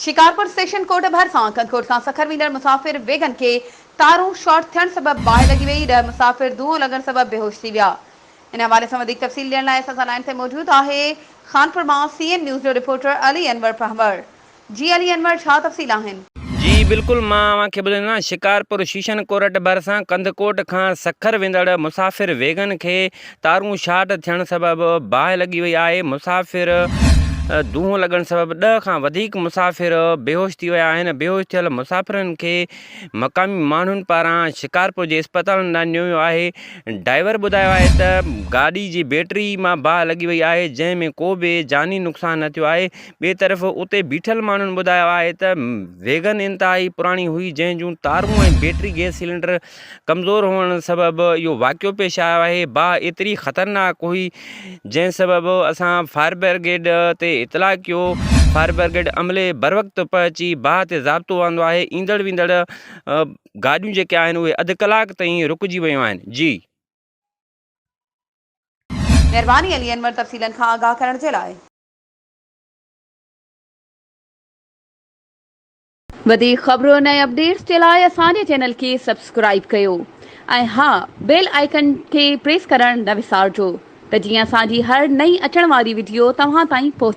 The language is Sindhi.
شڪارپور اسٽيشن ڪوٽ ڀرسان ڪنڌڪوٽ کان سکر ويندڙ مسافر ويگن کي تارون شارٽ ٿيڻ سبب باهه لڳي وئي، ڏهه مسافر دونهون لڳڻ سبب بيهوش ٿي ويا. ان حوالي سان وڌيڪ تفصيل ڏيڻ لاء اسان سان لائين تي موجود آهي خانپور مان سي اين نيوز جو رپورٽر علي انور پهنور. جي علي انور ڇا تفصيل آهن؟ جي بلڪل مان اوهان کي ٻڌائيندو آهيان شڪارپور شيشن ڪورٽ ڀرسان ڪنڌڪوٽ کان سکر ويندڙ مسافر ويگن کي تارون شارٽ ٿيڻ سبب باهه لڳي وئي آهي مسافر دونهون لڳڻ سبب ڏهه کان وڌيڪ مسافر بيهوش ٿي ويا آهن بيهوش ٿيل مسافرن کي مقامي ماڻهن پاران شڪارپور جي اسپتالن ڏانهن نيو ويو آهي ڊرائيور ٻڌايو آهي ته گاڏي جي بيٽري مان باهه لڳي وئي آهي جنهن ۾ ڪو به جاني نقصان نه ٿيو آهي ٻئي طرف اتي بيٺل ماڻهن ٻڌايو آهي ته ويگن انتهائي پراڻي هئي جنهن جون تارون ۽ بيٽري گئس سلينڊر ڪمزور هئڻ سبب اهو واقعو پيش آيو آهي باهه ايتري خطرناڪ هئي جنهن سبب اسان فائر برگيڊ تي اطلاع ڪيو فائر برگيڊ عملي بروقت پهچي باهه تي ضابطو آندو آهي ايندڙ ويندڙ گاڏيون جيڪي آهن اهي اڌ ڪلاڪ تائين رڪجي ويون آهن جي. مهرباني علي انور تفصيلن کان آگاهه ڪرڻ جي لاء. وڌيڪ خبرن ۽ اپڊيٽس جي لاء اسان جي چينل کي سبسڪرائيب ڪيو ۽ ها بيل آئيڪن کي پريس ڪرڻ نه وسارجو ته جيئن اسان جي هر نئين اچڻ واري وڊيو توهان تائين پهچي.